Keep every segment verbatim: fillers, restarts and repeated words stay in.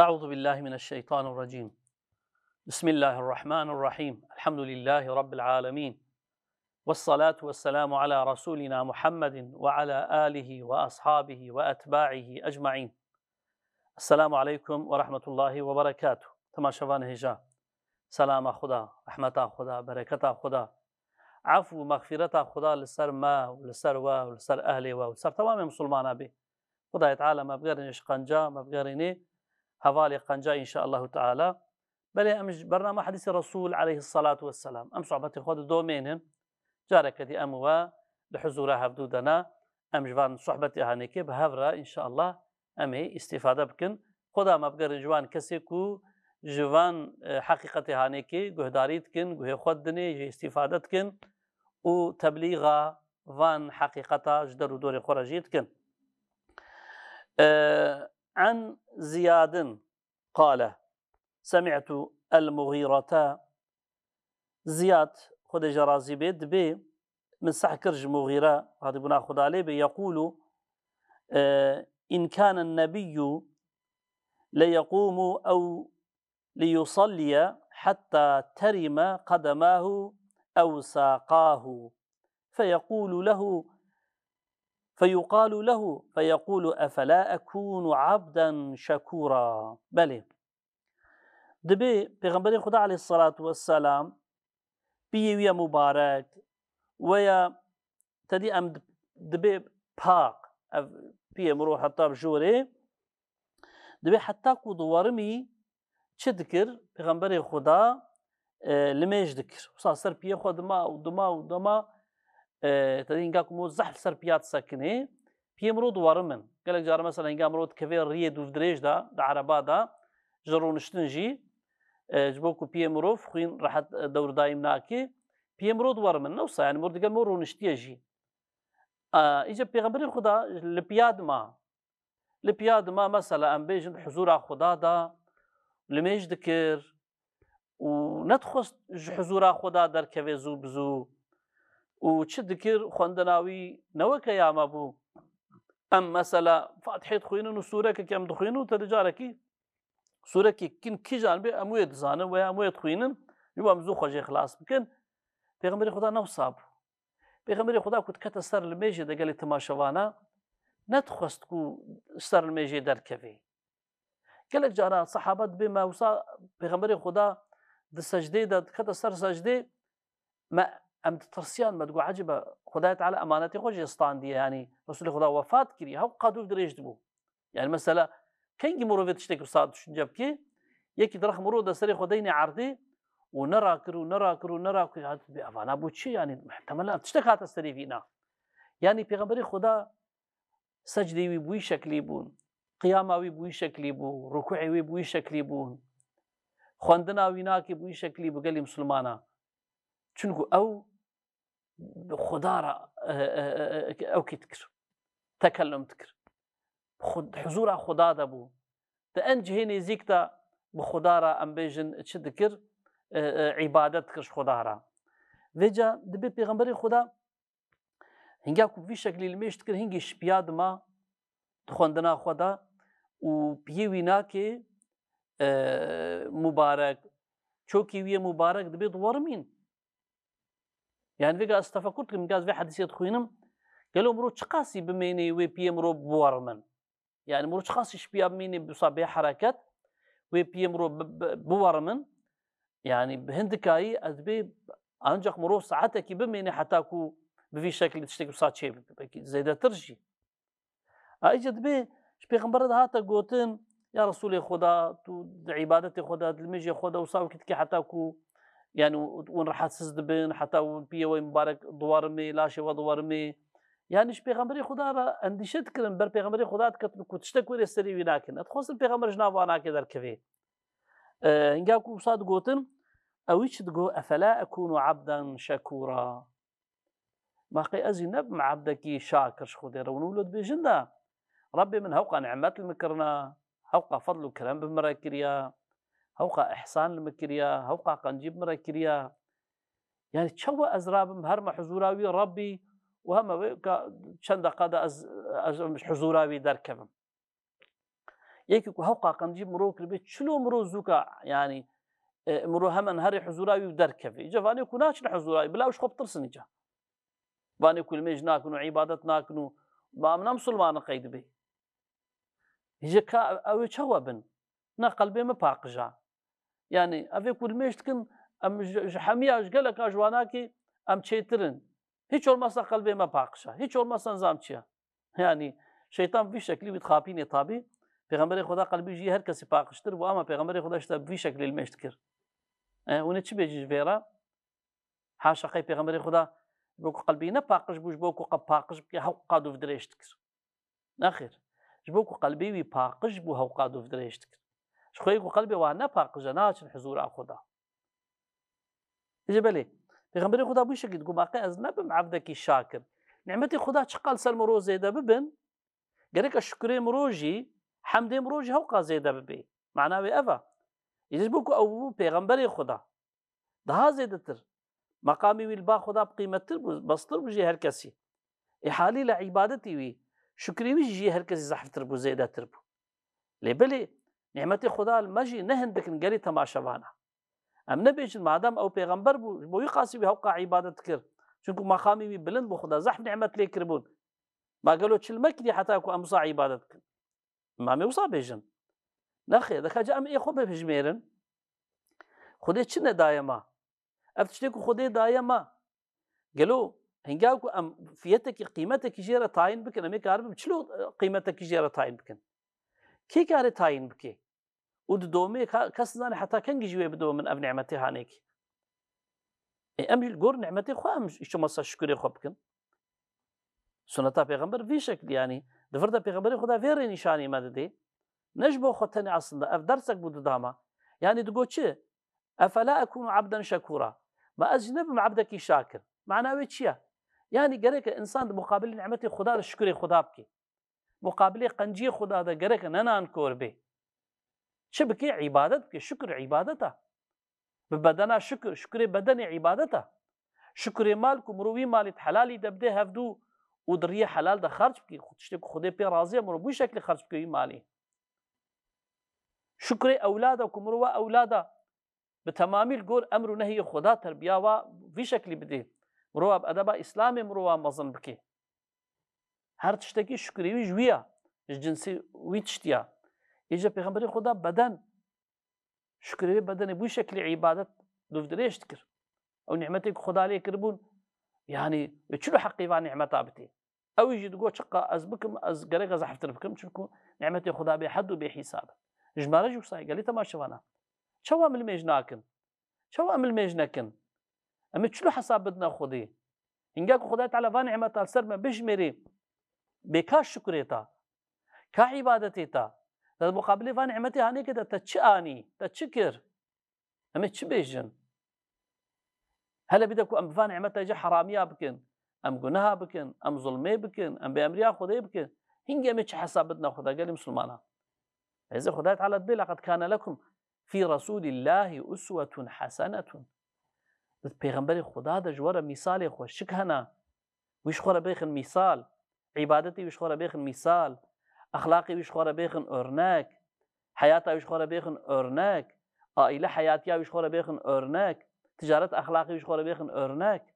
أعوذ بالله من الشيطان الرجيم. بسم الله الرحمن الرحيم. الحمد لله رب العالمين. والصلاة والسلام على رسولنا محمد وعلى آله وأصحابه وأتباعه أجمعين. السلام عليكم ورحمة الله وبركاته. Temaşevan hêja. Selama Xuda, rehmeta Xuda, bereketa Xuda, efw û mexfîreta Xuda li ser me û li ser we û li ser ehlê we û li ser temamê misilmana bê. Xudayê Teala me bigerîne ji qenca, me bigerîne hevalê qenca înşaallahu teala. Belê em ji bernama Hedîsê Resûl aleyhisselatu vesselam, em sohbetê xwe didomênin. Careke dî em û we di huzûra hevdû de ne, em ji van sohbetê hanêkê bi hev re înşaallah em ê îstîfade bikin. Xuda me bigerin ji wan kesê ku ji van, e, heqîqetê hanêkê guhdarî dikin, guhê xwe dinê, jê îstîfade dikin û teblîxa van heqîqeta ji der û dorê xwe re jî dikin. E, An Ziyadin qale, semi'tu el-Mughîrete, Ziyad, Xwedê jê razî bê, dibê, min seh kir ji Mughîre, radîbûna Xuda lê bê, yeqûlu, e, in kâne nebiyyu le yeqûmu ew liyusalliye hatta terime qedemâhu ew sâqâhu. Feyeqûlu lehu, feyuqalu lehu, feyeqûlu, efela ekûnu abden şekûra. Belê. Dibê Pêxemberê Xuda aleyhisselatu vesselam, piyê wî ye mubarek, weya tedî em di-, dibê pak, ev piyê mirov heta bi jorê, dibê heta ku diwerimî çi dikir? Pêxemberê Xuda, e, limêj dikir. Wisa ser piyê xwe dima û dima û dima, e, tedî hinga ku mirov zehf ser piya disekinê, piyê mirov diwarimin. Gelek cara mesela hinga mirov dikeve riyê dûvdirêj de, di ereba de, ji rûniştin jî, e, ji bo ku piyê mirov xwîn rehet, e, dewr dayîm nake, piyê mirov diwarimin. Ne wisa, yani mirov digel mirov rûniştiye jî. E, îca Pêxemberê Xuda li piya dima. Li piya dima mesela em bêjin huzûra Xuda da limêj dikir û nedixwest ji huzûra Xuda derkeve zû bi zû û çi dikir xwendina wî ne weke ya me bû. Em mesela Fatihê dixwînin û sûrekekî em dixwînin û te di carekî sûrekî kin kîjan bê em wê dizanin veya em wê dixwînin, ji bo em zû xwe jê xilas bikin. Pêxemberê Xuda ne wisa bû. Pêxemberê Xuda ku dikete ser limêjê de gelê temaşevana, nedixwest ku ser limêjê derkeve. Gelek cara sehaba dibê me wisa Pêxemberê Xuda di secdê de dikete ser secdê, me, em ditirsiyan, me digot, ecêba, Xwedayê Teala emanetê xwe jê standiye, yanî Resûlê Xuda wefat kiriye, hewqa dûv dirêj dibû. Yani mesela, kengî mirovê tiştek wisa düşünce bike, yekî dirix mirov de serê xwe deyne erdê û nerakir û nerakir û nerakir, ya dibê, evana bû çi? Yani muhtemelen tiştek hate serê vîna. Yani Pêxemberê Xuda secdê wî bi wî şeklî bûn, qiyama wî bi wî şeklî bû, rukûê wî bi wî şeklî bûn, xwendina wî nakê bi wî şeklî bû gelî misilmana. Çunku ew bi Xuda re, e, e, e, e, ew kî dikir. Tekellum dikir. Xud-, huzûra Xuda de bû. Di en cihê nêzîk de bi Xuda re em bêjin çi dikir? E, e, îbadet dikir ji Xuda re. Vêca dibê Pêxemberê Xuda hinga ku vî şeklî limêj dikir, hingî şipiya dima di xwendina xwe de û piyê wî nakê, e, mubarek, çokê wî yê mubarek dibê diwerimîn. Yani vêga ez tefekur dikim, vêga ez vê hedîsê dixwînim. Gelo mirov çiqasî bimênê wê piyê mirov biwerimin? Yani mirov çiqasî ji piya bimênê bisa bê hereket, wê piyê mirov bi-, bi-, biwerimin? Yani bi hindikayî ez bê ancak mirov saetekî bimênê heta ku bi vî şeklî tiştek wisa çê bibe. Belkî zêdetir jî. Ayrıca dibê ji pêxemberê de hate gotin, ya Resûlê Xuda, tu di îbadetê xwe de, di limêjê xwe de wisa wekî dikî heta ku, yani, hûn rehetsiz dibin, heta hûn piyê we mubarek diwerimê, laşê we diwerimê. Yani ji pêxemberê Xuda re endîşe dikirin, ber pêxemberê Xuda diketin ku tiştek wêrê serê wî nakin. Dixwestin pêxember ji nav wan nakê derkevê. E, hinga ku wisa digotin, ew çi digo, efela ekûnu abden şekûra. Ma qey ez jî nebim ebdekî şakir ji Xwedê re? Hûn wilo dibêjin de, Rebbê min hewqa nimet li min kirina, hewqa fedl û kerem bi min re kiriya, hewqa ihsan li min kiriya, hewqa qencî bi min re kiriya. Yani çawa ez rabim herme huzûra wî Rebbî û heme wê ka çend deqa de ez, ez ji huzûra wî derkevim? Yekî ku hewqa qencî mirov kiribê, çilo mirov zûka, yanî, e, mirov hemen herê huzûra wî û derkevê. Îca vanê ku naçin huzûra wî, bila ew ji xwe bitirsin îca. Vanê ku limêj nakin û îbadet nakin û ba em ne misilman in qey dibê. Îca ka ew ê çawa bin? Na qelbê me paqij a. Yanî, ev ê ku limêj dikin, em ji, ji hemiya, ji geleka ji wanakê em çêtir in. Hiç olmazsa qelbê me paqij a. Hiç olmazsa nizam çi ya. Yanî, şeytan bi vî şeklî wî dixapînê tabî. Pêxemberê Xweda qelbî jî her kesî paqijtir bû, ama Pêxemberê Xweda işte bi vî şeklî limêj dikir. E, hûn ê çi bêjin ji vê re? Haşa qey Pêxemberê Xweda ji bo ku qelbî ne paqij bû, ji bo ku qe paqij bike, hewqa dûv dirêj dikir. Nexêr. Ji bo ku qelbê wî paqij bû, hewqa dûv dirêj dikir. Ji xwe yê ku qelbê wan ne paqij e, naçin huzûra Xweda. Îca belê, Pêxemberê Xweda bû şekî digot, ma qey ez nebim evdekî şakir. Nîmetê Xweda çiqal ser mirov zêde bibin, gereke şukurê mirov jî, hemdê mirov jî hewqa zêde bibê. Mana wê ev e. Îca ji bo ku ew bû Pêxemberê Xweda. Daha zêdetir. Meqamê wî li ba Xweda bi qîmettir bû, bestir bû jê her kesî. Ê halîle îbadetî wî, şukrê wî jî jê her kesî zehftir bû, zêdetir bû. Lê belê, nîmetê Xweda li me jî ne hindik in gelî temaşevana. Em nebêjin, madem ew pêxember bû, ji bo wî qasî wî hewqa îbadet dikir. Çunku meqamê wî bilind bû, Xweda zehf nîmet lê kiribûn. Ma gelo çi li me kiriye heta ku em wisa îbadet bikin? Ma em ê wisa bêjin. Nexêr, deka ca em ê xwe bibijmêrin. Xwedê çi nedaye ma? Ev tiştê ku Xwedê daye ma, gelo hinga ku em fiyetekî, qîmetekî jê re tayîn bikin, em ê karibin çilo, e, qîmetekî jê re tayîn bikin? Kê kare tayîn bike? Û didomê ka-, kes nizane heta kengî ji wê bidomin ev nîmetê hanêkî. Ê, em jî li gor nîmetê xwe em ji, çi masa şukurê xwe bikin. Suneta Pêxember vî şeklî, yanî di vir de Pêxemberê Xweda vê rê nîşanî me didê. Ne ji bo xwe tenê aslında, ev dersek bû dida me. Yanî digot çi? Efela ekûnu abden şekûra. Ma ez jî nebim ebdekî şakir. Mana wê çi ye? Yanî gereke însan di muqabilê nîmetê Xweda de şukurê Xweda bike. Muqabilê qenciyê Xweda de gereke ne nankor bê. Çi bike? Îbadet bike. Şukur îbadet e. Bi bedena şukur, şukurê bedenê îbadet e. Şukurê mal ku mirov wî malî di helalî de bidê hevdû û di riyê helal de xerc bike, tiştê ku Xwedê pê razî ye, mirov bi wî şeklî xerc bike wî malî. Şukurê ewlada ku mirova ewlada bi temamî li gor emr û nehiyê Xweda terbiya wa vî şeklî bidê. Mirova bi edeba Îslamê mirova mezin bike. Her tiştekî şukurê wî ji wî ya, ji cinsê wî tiştî ya. Îca Pêxemberê Xweda beden, şukurê wê bedenê bi wî şeklî îbadet dûvdirêj dikir. Ew nîmetê ku Xweda lê kiribûn, yanî wê çilo heqî va nîmeta bitê. Ew jî digot, çiqa ez bikim, ez gerek ez zehftir bikim, çunku nîmetê Xweda bê hed û bê hîsab e. Ji me re jî wisa ye, gelî temaşevana. Çawa em limêj nakin? Çawa em limêj nekin? Em ê çilo hesab bidine Xwedê? Hinga ku Xwedayê Teala va nîmeta li ser me bijmêrê, bê ka şukurê ta, ka îbadetê ta, di muqabilê va nîmetê hanêkê de te çi anî, te çi kir? Em ê çi bêjin? Hele bide ku em bi van nîmeta jî heramiya bikin, em guneha bikin, em zulmê bikin, em bêemriya Xwedê bikin, hingê em ê çi hesab bidine Xweda gelê misilmana? Hêzê Xwedayê Teala dibê, "Leqed kâne lekum fî Resûlîllâhi uswetun hesenetun." Di pêxemberê Xweda de ji we re mîsalê xweşik hene. Wî ji xwe re bêxin mîsal. Îbadetê wî ji xwe re bêxin mîsal. Exlaqê wî ji xwe re bêxin örnek. Heyata wî ji xwe re bêxin örnek. Aîle heyatiya wî ji xwe re bêxin örnek. Ticaret exlaqê wî ji xwe re bêxin örnek.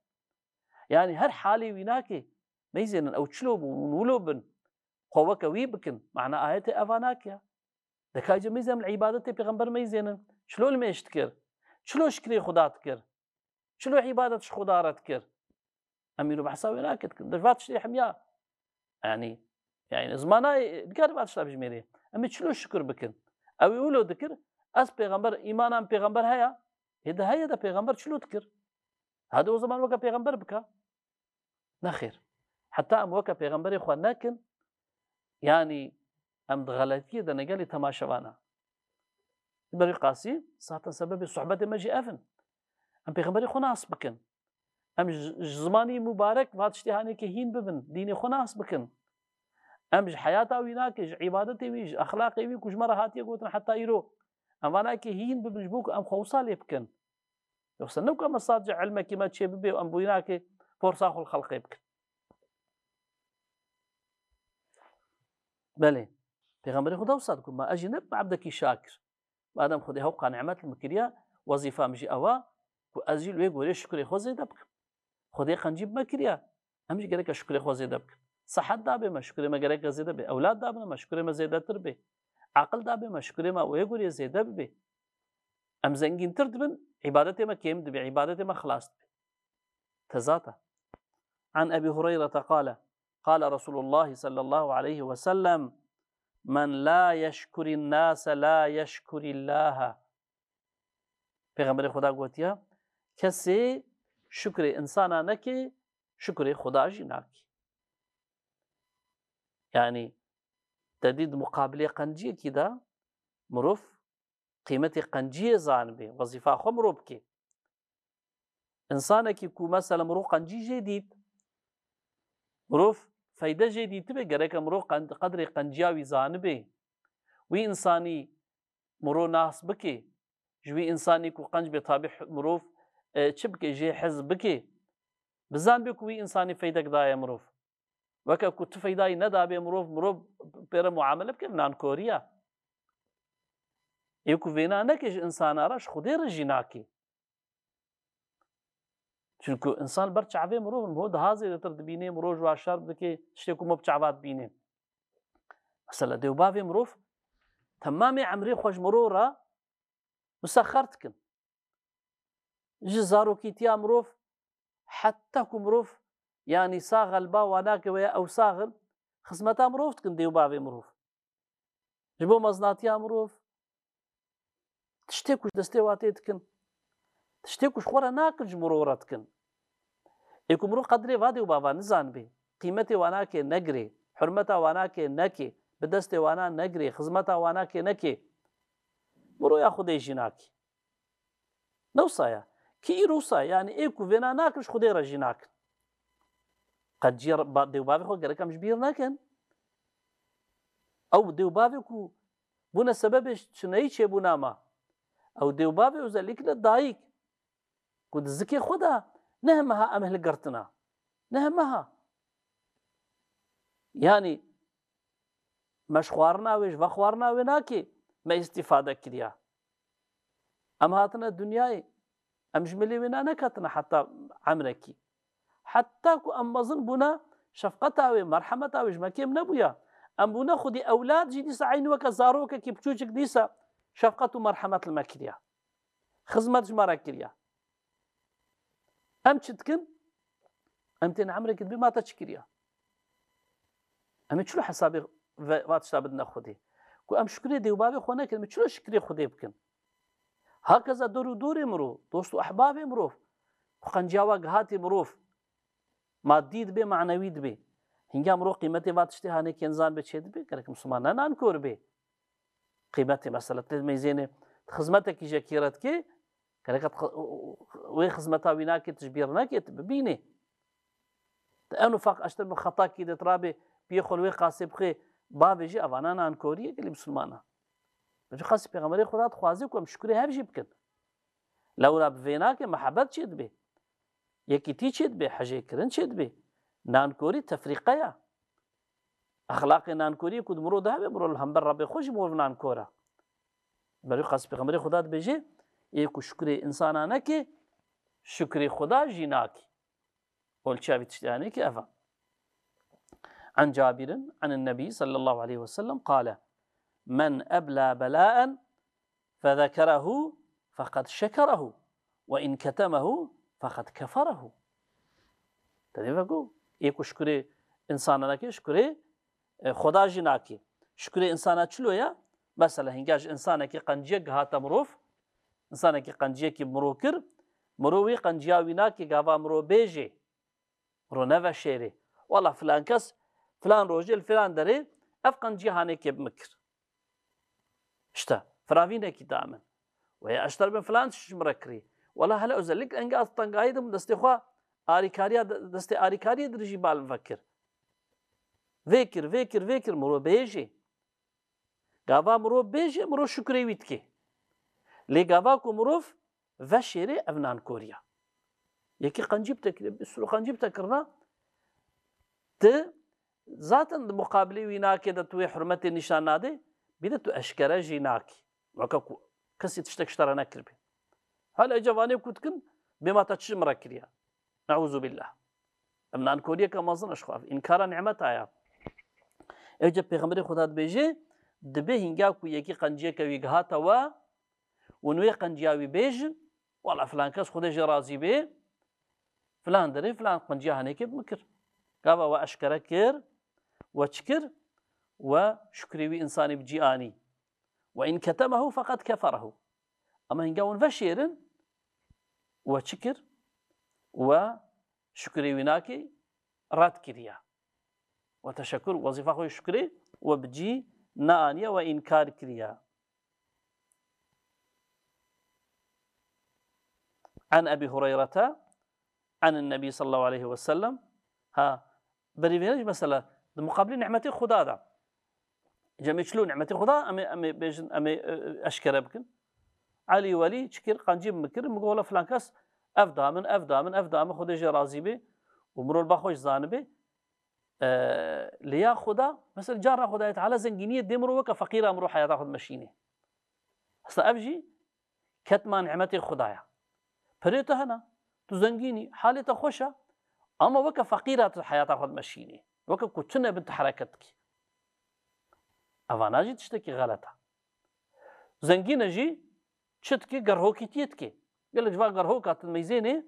Yanî her halê wî nake. Meyzênin ew çilo bû, hûn wilo bin. Xwe weke wî bikin. Mana ayetê eva nake ya. Deka cemîz em li îbadetê pêxember meyzênin. Çilo limêj dikir? Çilo şikrê Xuda dikir? Çilo îbadet ji Xuda re dikir? Em îro behsa wê nakin. Di va tiştê hemiya. Yanî, yanî zimana dikare va tişta bijmêrê. Em ê çilo şikir bikin? Ew ê wilo dikir, ez pêxember, îmana min pêxember heye? Hê de heye de pêxember çilo dikir? Hadi o zaman weke pêxember bika. Nexêr. Heta em weke pêxemberê xwe nekin, yanî em di xeletiyê de ne gelî temaşevana. Ji ber wî qasî, zaten sebebê sohbetê me jî ev in. Em pêxemberê xwe nas bikin. Em ji, ji zimanî mubarek va tiştê hanêkê hîn bibin, dînê xwe nas bikin. Em ji heyata wî nake, ji îbadetê wî, ji exlaqê wî ku ji me re hatiye gotin heta îro. Em va nake hîn bibin ji bo ku em xwe wisa lê bikin. Yoksa ne ku em sadece ilmekî me çê bibe û em bûyînakê forsa xwe li xelqê bikin. Belê. Pêxemberê Xweda wisa digot, ma ez jî nebim ebdekî şakir. Madem Xwedê hewqa nimet li min kiriye, wezîfa min jî ew e ku ez jî li wê gorê şukrê xwe zêde bikim. Xwedê qencî bi me kiriye, em jî gereke şukrê xwe zêde bikin. Sihet dabe me, şukrê me gereke zêde be. Ewlad dabine me, şukrê me zêdetir be. Aqil dabe me, şukrê me wê gorê zêde bibe. Em zengîntir dibin, îbadetê me kêm dibe, îbadetê me xilas dibe. Tezat e. An Ebî Hureyrete qale, qale Resulullah sallallahu aleyhi ve sellem, men la yeşkurin nase la yeşkurillaha. Pêxemberê Xweda gotiye, kesê şukrê insana neke, şukrê Xweda jî nake. Yanî, te dî di muqabilê qenciyekî de mirov qîmetê qenciyê zanibe, wezîfa xwe mirov bike. Însanekî ku mesela mirov qencî jê dît, mirov feyde jê dîtibe, gereke mirov qend-, qedrê qenciya wî zanibe. Wî însanî mirov nas bike. Ji wî însanî ku qenc be tabî mirov, e, çi bike, jê hez bike. Bizanbe ku wî însanî feydek daye mirov. Weke ku tu feydayî nedabê mirov, mirov pê re muamele bike, nankoriya. Ê ku vêna neke ji însana re, ji Xwedê re jî nake. Çunku însan ber çavê mirov, mirov daha zêdetir dibîne, mirov ji wa şer dike, tiştê ku mirov bi çava dibîne. Mesela dê û bavê mirov temamê emrê xwe ji mirov re musexxer dikin. Ji zarokîtiya mirov heta ku mirov, yanî sax e, li ba wan nake, weya ew sax in, xizmeta mirov dikin, dê û bavê mirov. Ji bo mezinatiya mirov, tiştê ku ji destê wa tê dikin. Tiştê ku ji xwe re nakin, ji mirov re dikin. Ê ku mirov qedrê va dê û bava nizanibê, qîmetê wa nake negirê, hurmeta wa nake neke, bi destê wana negirê, xizmeta wa nake neke, miroya Xwedê jî nake. Ne wisa ye. Kî îro wisa ye? Yanî ê ku vêna nakin, ji Xwedê re jî nakin. Qenciya ba-, dê û bavê xwe gerek em ji bîr nekin. Ew dê û bavê ku bûne sebebê çineyî çêbûna me. Ew dê û bavê özellikle dayik ku di zikê xwe de ne heme ha em hilgirtina. Ne heme ha. Yanî me ji xwarina wê, ji vexwarina wê nake me îstîfade kiriya. Em hatine dinyayê, em ji milê wê ne-, neketine heta emrekî. Heta ku em mezin bûne, şefqeta wê, merhemeta wê ji me kêm nebûya. Em bûne xwedî ewlad jî dîsa eynî weke zarokekî biçûçik dîsa şefqet û merhemet li me kiriya. Xizmet ji me re kiriya. Em çi dikin? Em tên emrekî dibê ma te çi kiriya? Em ê çilo hesabê ve-, va tişta bidine Xwedê? Ku em şukrê dê û bavê xwe nekin, em ê çilo şukrê Xwedê bikin? Hakeza dor û dorê mirov, dost û ehbabê mirov, ku qenciya wa gihatê mirov, madî dibe, manewî dibe. Hingî mirov qîmetê va tiştê hanê kênizan be çê dibe, gerek misilman ne nankor be. Qîmetê mesela tê meyzênê, xizmetekî jekî re dikê, gereka tu xi-, wê xizmeta wî nakê, tu ji bîr nekê, tu bibînê. Tu en ufak eştir bi xetakî de tu rabê, piyê xwe li wê qasê bixê, bavê jî evana nankorî ye gelî misilmana. Bi xasî Pêxemberê Xweda dixwaze ku em şukurê hev jî bikin. Lewra bi vê nake, mehebet çê dibe. Yekîtî çê dibe, hejêkirin çê dibe. Nankorî tefrîqe ye. Exlaqê nankoriyê ku di mirov de hebe, mirov li hember Rebê xwe jî mirov nankor e. Berî xas Pêxemberê Xweda dibêje, ê ku şukurê însana neke, şukurê Xweda jî nake. Olçiya vî tiştê hanê ki ev e. An Cabirin, an Nebî sallallahu aleyhi ve sellem qale, men ebla belaen fezekerehu feqad şekerehu ve in ketemehu feqad keferehu. Te dê vego, ê ku şukurê însana nake, şukurê, e, Xweda jî nake. Şukurê însana çilo ye? Mesela, hingê ji însanekî qenciyek gihate mirov, însanekî qenciyekî mirov kir, mirov wî qenciya wî nake, gava mirov bêjê, mirov neveşêrê. Wela filan kes, filan rojê li filan derê ev qenciya hanê kê bi min kir. İşte, firavînekî da min. Weya eşter bin filan tişt ji min re kirî. Wela hele özellikle enga tengayî de min destê xwe arîkariya de, destê arîkariyê dirîjî bal min vekir. Vê kir, vê kir, vê kir, mirov bêjê. Gava mirov bêjê, mirov şukurê wî dikê. Lê gava ku mirov veşêrê, ev nankoriya. Yekî qencî bi te kiriye, bi sürü qencî bi te kirina, ti Zaten di muqabilê wî nake de tu wê hurmetê nîşan nadê, bî de tu eşkere jî nakî. Weke ku kesî tiştek ji te re nekiribe. Hala êca vanê ku dikin, bê ma te çi ji min re kiriye? Neûzubîllah. Ev nankoriyeke mezin e ji xwe, ev înkara nimeta ye. Êca Pêxemberê Xuda dibêje, dibê hînga ku yekî qenciyeke wî gihate we, û wê qenciya wî bêjin, wela filan kes Xwedê jê razî bê, filan derê filan qenciya henêkê bi min kir. Gava we eşkere kir, we çi kir? We şukrê wî însanî bi cî anî. Ve in ketemehu feqed keferehu. Ama hînga hûn veşêrin, we çi kir? We şukrê wî nakê, red kiriye. We teşekur, wezîfa xwe yê şukrê we bi cî neaniye, we înkar kiriye. An Ebî Hureyrete, an Nebî sallallahu aleyhi ve sellem. Ha, berî vêne jî mesela, di muqabilî nimetê Xuda de. Cemê çilo nimetê Xuda, em ê, em ê bêjin, em ê, e, e, eşkere bikin. Elî welî çi kir, qencî min kir, min got, wela filan kes ev da min, ev da min, ev da min, Xwedê jê razî bê û mirov ba xwe jî zanibe. E, lê ya Xuda, mesela cara Xwedayê Teala zengîniyê dê mirov weke feqîra mirov heyata xwe dimeşînê. Aslında ev jî ketma nimetê Xuda ya. Pirê tu hene, tu zengîn î, halê te xweş e, ama weke feqîra tu heyata xwe dimeşînê. Weke ku tune bin tu hereket dikî. Evana jî tiştekî xelet e. Zengîn e jî çi dike? Gerhokîtiyê dike. Gelek ji van gerhoka tu dimeyzênê,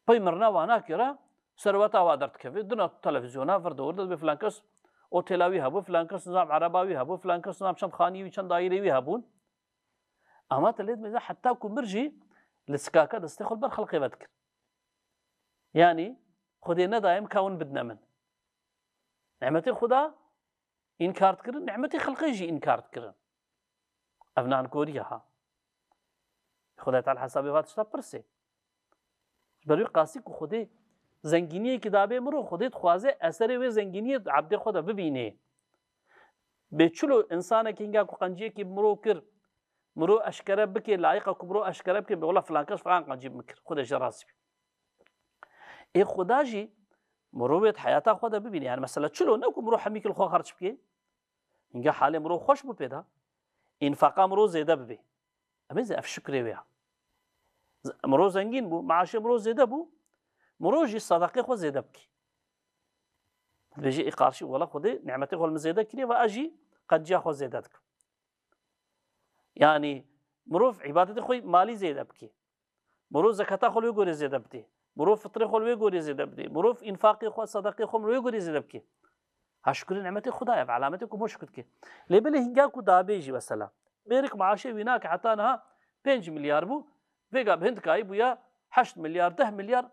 pey mirina wana kira, serweta wa derdikeve, dina televîzyona vir dewr de dibê filan kes otela wî hebû, filan kes nizam ereba wî hebû, filan kes nizam çend xanî wî, çend daîrê wî hebûn. Ama te lê dimeyze heta ku mir jî li sikaka destê xwe li ber xelqê ve dikir. Yanî Xwedê nedaye min ka hûn bidine min. Nimetê Xuda înkar dikirin, nimetê xelqê jî înkar dikirin. Ev nankoriya ha. Xwedê Teala hesabê va tişta pirsê. Ji ber wî qasî ku Xwedê zengîniyekî dabe mirov, Xwedê dixwaze eserê wê zengîniyê di ebdê xwe de bibînê. Bê çilo însanekî hinga ku qenciyekî bi mirov kir, mirov eşkere bike, layiqa ku mirov eşkere bike, bê wela filan kes filan qencî bi min kir. Xwedê jê razî bî. Ê Xuda jî mirovê di heyata xwe de bibîne. Yani mesela çilo ne ku mirov hemî kil xwe xerç bike. Hinga halê mirov xweş bû pê de. Înfaqa mirov zêde bibe. Em ê zê ev şukrê wê ya. Z-, mirov zengîn bû, maaşê mirov zêde bû. Mirov jî sadaqê xwe zêde bike. Dibêje ê qarşî wela Xwedê nimetê xwe li min zêde kiriye ve ez jî qenciya xwe zêde dikim. Yani mirov îbadetê xwe malî zêde bike. Mirov zekata xwe li wê gorê zêde bidê. Mirov fitrê xwe li wê gorê zêde bidê. Mirov înfaqê xwe, sedaqê xwe li wê gorê zêde bike. Ha şukurê nimetê Xuda ye, ev alametê ku mo şukur dike. Lê belê hinga ku dabê jî mesela. Mêrik maaşê wî nake heta niha pênc milyar bû. Vêga bi hin dikayî bûya heşt milyar, deh milyar.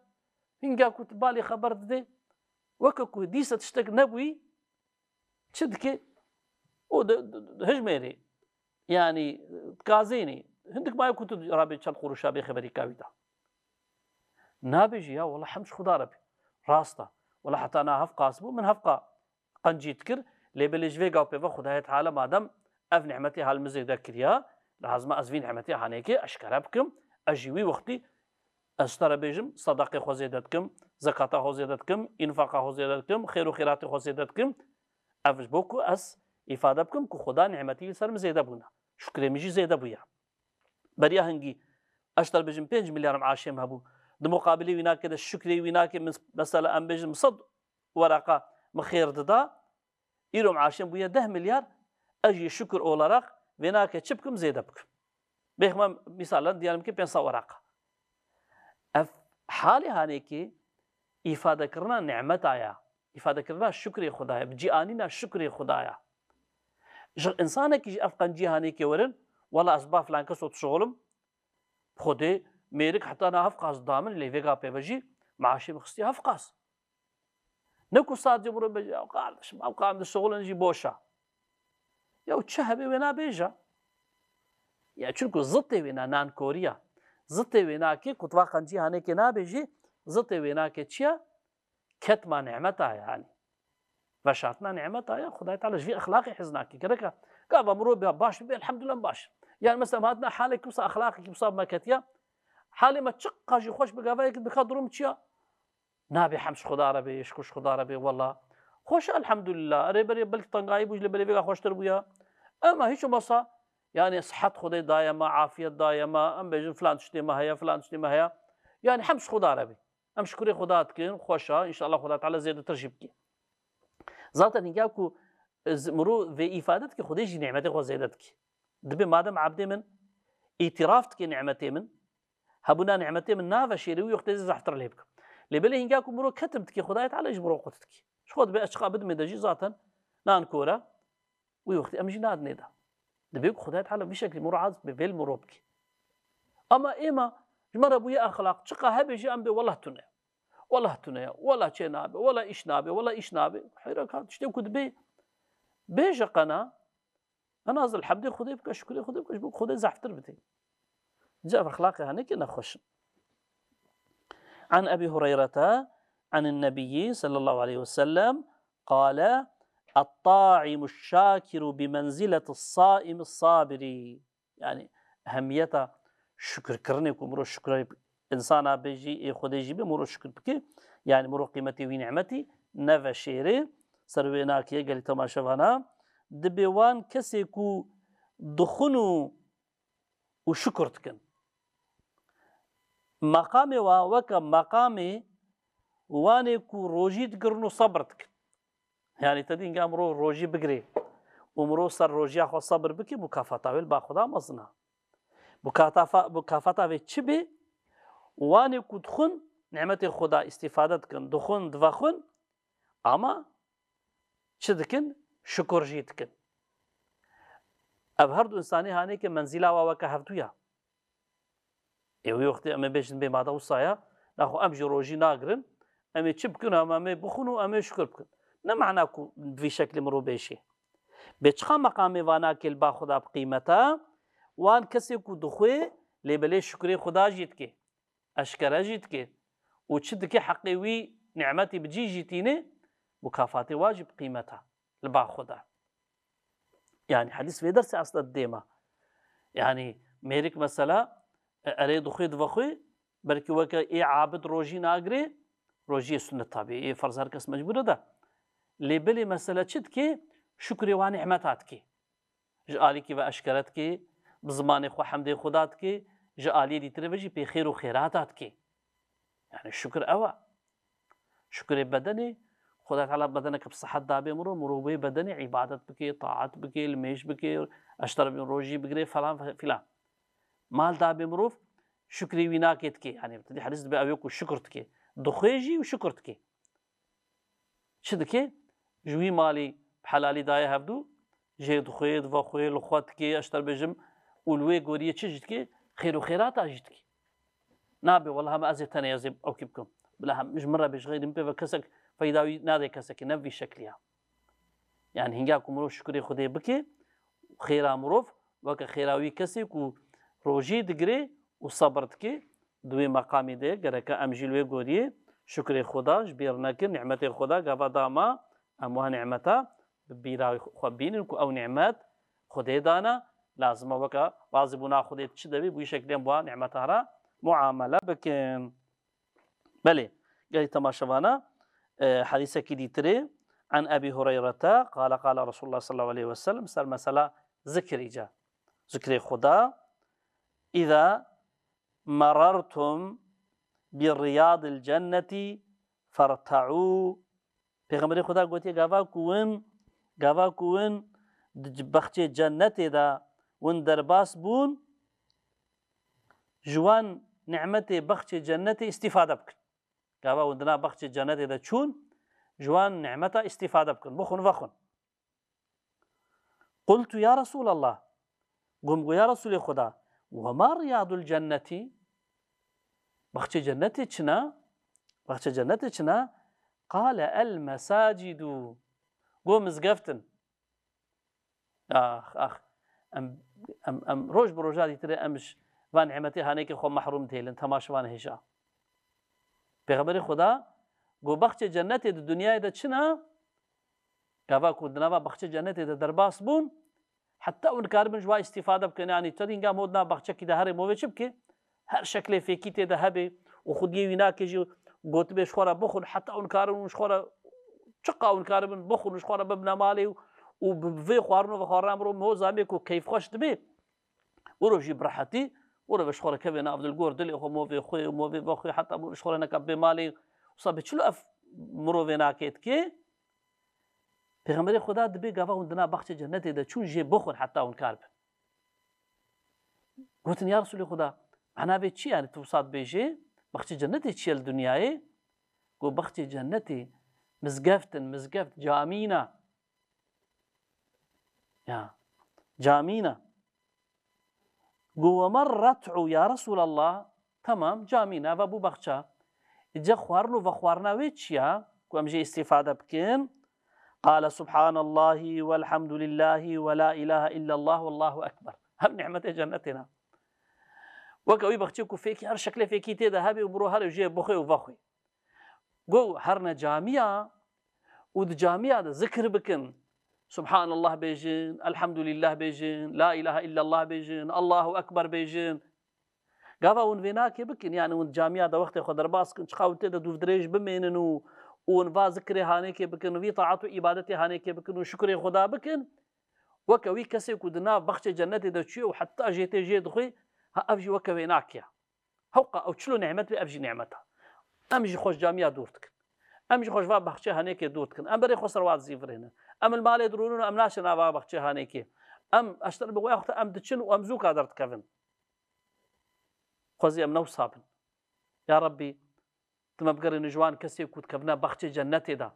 Hinga ku tu balê xeber didê. Weke ku dîsa tiştek nebûyî, çi dike? O di, di, di, hijmêrê. Yani, gazênê. Hindik maye ku tu rabê çend quruşa bê xeberî ka wî da. Nabêjî ya, wela hemd ji Xuda re be. Rast e. Wela heta na hevqas bû, min hevqa qencî dikir. Lê belê ji vê gav pê ve Xwedayê Teala madem ev nimetê hal min zêde kiriya, lazim e ez vî nimetê hanêkê eşkere bikim. Ez jî wî wextî ez ji te re bêjim, sedaqê xwe zêde dikim, zekata xwe zêde dikim, înfaqa xwe zêde dikim, xêr û xêratê xwe zêde dikim. Ev ji bo ku ez îfade bikim ku Xuda nimetî li ser min zêde bûne. Şukrê min jî zêde bûye. Beriya hingî ez ji te re bêjim pênc milyar maaşê min hebû. Di muqabilê wî nake de şukrê wî nake min, mesela em bêjin min sed wereqa min xêr dida. Îro maaşê min bûye deh milyar, ez jî şukur olarak vê nake çi bikim, zêde bikim. Bêxme misalan diyelim ki pênc sed wereqa. Ev halê hanêkê îfadekirina nimeta ya, îfadekirina şukrê Xuda ya, bi cî anîna şukrê Xuda ya. Ji însanekî ji ev qencî hanêkê werin, wela ez ba filan keso dişixulim, Xwedê mêrik heta na hevqas da min, lê vêga pê ve jî maaşê min xistiye hevqas. Ne ku sadece biro bêje, "Ya kardeşim, ev qam dişixulin jî boş e." Ya çi hebe wê nabêje? Ya çunku zitê wê na nankoriya. Zitê wê nakê ku tu va qencî hanêkê nabêjî, zitê wê nakê çi ye? Ketma nimeta yani. Veşartina nimeta ya, Xwedayê Teala ji vî exlaqê hez nake. Gereka gava mirov be baş bibe, elhamdülillah baş. Yani mesela hatina halê kimsa exlaqê kimsa me ketiya. Halê me çiqa jî xweş bi gava yekî dika durum çi ya? Nabê hemd ji Xuda re bê, şikir ji Xuda re bê, wela Xweş e, elhamdulillah. Erê berê belkî tengayî bû, ji lê belê vêga xweştir bûya. Ema hiç olmazsa, yani, sihet Xwedê daye me, afiyet daye me, em bêjin filan tiştê me heye, filan tiştê me heye. Yani, hemd ji Xweda re bê. Em şukurê Xweda dikin, xweş e, înşallah Xweda Teala zêdetir jî bike. Zaten hingê ku, e, z-, mirov vê îfade dike, Xwedê jî nîmetê xwe zêde dike. Dibê madem ebdê min îtiraf dike nîmetê min, hebûna nîmetê min naveşêrê, wî wextê zî zehftir lê bikim. Lê belê hingê ku mirov ketim dike, Xwedayê Teala ji mirov qut dike. Ji xwe dibê ez çiqa bidimê de jî zaten nan kore, wî wextê em jî nadinê de. Dibê ku Xwedayê Teala vî şeklî mirov az bi vêl mirov bike. Ama êma ji me re bûye exlaq, çiqa hebe jî em bê wela tune. Wela tune ye, wela çê nabe, wela îş nabe, wela îş nabe. Heyra ka tiştê ku dibê, bêje qena, en az elhemdê Xwedê bike, şukurê Xwedê bike, ji bo Xwedê zehftir bidê. Ca ev exlaqê hanê ke nexweş in. An Ebî Hureyrete, an Nebiyî sallallahu aleyhi ve sellem, qale, "Et-ta'imu şakiru bi menzileti saimi sabiri." Yani, ehemmiyeta şukirkirinê ku mirov şukurê insana bê jî, ê Xwedê jî bê, mirov şukir bike. Yani, mirov qîmetê wî nîmetî neveşêrê. Ser wê nakê gelî temaşevana, dibê wan kesê ku dixwin û, û şukur dikin. Meqamê wa weke meqamê wanê ku rojî digirin û sebir dikin. Yani, te dî hingê mirov rojî bigirê û mirov ser rojiya xwe sebir bike, mukafata wê li ba Xweda mezin e. Mukatafa-, mukafata vê çi bê? Wanê ku dixwin, nîmetê Xweda îstîfade dikin, dixwin, divexwin, ama çi dikin? Şukur jî dikin. Ev her du însanî hanê ke menzîla wa weke hevdû ya. Ê wî wextê em ê bêjin bê mada wisa ya, naxwe em jî rojî nagirin, em ê çi bikin, em, em ê bixwin û em ê şukur bikin. Ne mana ku bi vî şeklî mirov bêjê. Bê çiqa meqamê vana ke li ba Xweda bi qîmet e, wan kesê ku dixwê, lê belê şukurê Xweda jî dike, eşkere jî dike û çi dike heqê wî nîmetî bi cî jî tîne, mukafatê wa jî bi qîmet e li ba Xweda. Yani hedîs vê dersê aslında didê me. Yani mêrik mesela, e, erê dixwê divexwê, belkî weke ê abid rojî nagirê, rojiyê sunnet tabi, ê ferz her kes mecbûr e de. Lê belê mesele çi dike? Şukurê wa nîmeta dike. Ji alîkî ve eşkere dike, bi zimanê xwe hemdê Xweda dike, ji aliyê dîtirê ve jî pê xêr û xêrata dike. Yani şukur ew e. Şukurê bedenê, Xweda Teala bedeneke bi sihet dabê mirov, mirov wê bedenê îbadet bike, taat bike, limêj bike, eşter bin rojî bigire falan fe-, filan. Mal dabê mirov, şukurê wî nake dike. Yani, te dî hedîs dibe ew ê ku şukur dike. Dixwê jî û şukur dike. Çi dike? Ji wî malî bi helalî daye hevdû, jê dixwê, divexwê, li xwe dike, eşter bêjim, û li wê goriyê çi jî dike? Xêr û xêrata jî dike. Nabe, wela hema ez ê tenê ez ê ew kî bikim. Bila hem ji min re bê, ji xeyrî min pê ve kesek feyda wî nadê kesekê, ne bi vî şekliya. Yani hinga ku mirov şukurê Xwedê bike, xêra mirov weke xêra wî kesê ku rojî digire û sebir dike, di wê meqamê de gereke em jî li wê goriyê şukurê Xweda ji bîr nekin, nîmetê Xweda gava da me, em wa nîmeta bi bîra xwe bînin ku ew nîmet Xwedê dane, lazim e weke razîbûna Xwedê çi de bî, bi wî şeklê em wa nîmeta re muamele bikin. Belê, gelî temaşevana, e, hedîsekî dîtirê, an Ebî Hureyrete, qale, qale Resulullah sallallahu aleyhi ve sellem, ser mesela zikir îca. Zikrê Xweda, "Îza merartum bi riyadil cennetî ferte'û." Pêxemberê Xweda gotiye, gava ku win, gava ku win di c-, bexçê cennetê de win derbas bûn, ji wan nîmetê bexçê cennetê îstîfade bikin. Gava hûn di nav bexçê cennetê de çûn, ji wan nîmeta îstîfade bikin. Bixwin, vexwin. Qultu ya Resûlallah. Got, got ya Resûlê Xweda, "Ve ma riyadul cennetî?" Bexçê cennetê çi ne? Bexçê cennetê çi ne? Qale el mesacidu. Got, mizgeft in. Ax, ax. Em, em, em roj bi roja dîtirê em ji van nîmetê hanê ke xwe mehrûm dihêlin, temaşevan hêja. Pêxemberê Xweda got, bexçê cennetê di dinyayê de çi ne? Gava ku di nava bexçê cennetê de derbas bûn, heta ew nikaribin ji wa îstîfade bikin. Yanî te dî hinga mo di nav bexçekî de herê movê çi bike? Her şeklê fêkî tê de hebe û xwediyê wî nake jî, gotibê ji xwe re bixwin, heta ew nikaribin ji xwe re Çiqa hûn karibin bixwin û ji xwe re bibine malê û, û bi vê xwarin û vexwarina mirov miho zamê ku keyfxweş dibe, mirov jî bi rehetî, mirov ji xwe re kevê nav dilgor dilê xwe, movê xwe, movê vexwê, heta mirov ji xwe re neka bê malê. Wisa bi çilo ev mirovê nakê dikê? Pêxemberê Xweda dibê gava hûn di nav baxçê cennetê de çûn jê bixwin heta hûn karibin. Gotin, ya Resulê Xweda, mena vê çi ye? Yani tu wisa dibêjê, baxçê cennetê çi ye li dinyayê? Got, baxçê cennetê mizgeft in, mizgeft, camîna. Ya, camîna. Got, "Wema ret'u ya Resulallah?" Tamam, camîna, eva bû baxça. Îca xwarin û vexwarina wê çi ya? Ku em jê îstîfade bikin. Qale subhanallahi velhamdulillahi ve la ilahe illallah vallahu ekber. Hem nimetê cennetê ne. Weke wî baxçê ku fêkî her şeklê fêkî tê de hebe û mirov here jê bixwe û vexwe. Got, herine camiya û di camiya de zikir bikin. Subhanallah bêjin, Elhamdulillah bêjin, La ilahe illallah bêjin, Allahu Ekber bêjin. Gava hûn vê nakê bikin, yani hûn camiya de wextê xwe derbas bikin, çiqa hûn tê de dûvdirêj bimênin û, û hûn va zikirê hanêkê bikin, vî taat û îbadetê hanêkê bikin û şukurê Xweda bikin. Weke wî kesê ku di nav baxçê cennetê de çûye û heta jê tê jê dixwê, ha ev jî weke wê nakê. Hewqa ew çilo nîmet be, ev jî nîmet e. Em jî xwe ji camiya dûr dikin. Em jî xwe ji va baxçê hanêkê dûr dikin. Em berê xwe ser wa dizîvirînin. Em li malê dirûnin û em naçin nava baxçê hanêkê. Em, eşter bi wê wexta em diçin û em zûka derdikevin. Xwezî em ne wisa bin. Ya Rebbî, tu me bigerîne ji wan kesê ku dikevine baxçê cennetê de.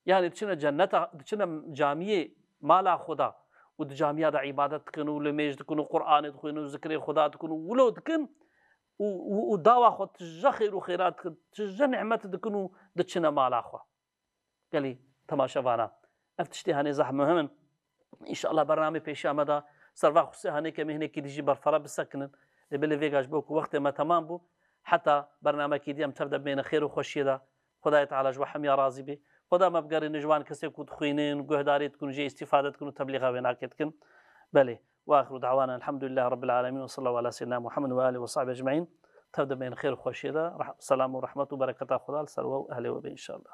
Yani diçine cenneta, diçine camiyê mala Xweda û di camiya de îbadet dikin û limêj dikin û Qur'anê dixwînin û zikrê Xweda dikin û wilo dikin û, û, û dawa xwe tije xêr û xêrat dikin, tije nîmet dikin û diçine mala xwe. Gelî temaşevana, ev tiştê hanê zehf muhim in. Înşallah bernamê pêşiya me de ser va xusê hanê ke me hinekî dijî berfere bisekinin. Lê belê vêga ji bo ku wextê me temam bû, heta bernamekî dî em tev de bimêne xêr û xweşiyê de. Xwedayê Teala ji we hemiya razî bê. Xweda me bigerîne ji wan kesê ku dixwînin, guhdarî dikin û jê îstîfade dikin û teblîxa wê nakê dikin. Belê. Ve axiru da'wana elhamdülillahi rabbil alemin ve sallallahu ala seyyidina Muhammed ve alihi ve sahbihi ecmaîn. Tev de bimêne xêr û xweşiyê de. Rah-, selam û rehmet û bereketa Xweda li ser we û ehlê we be înşallah.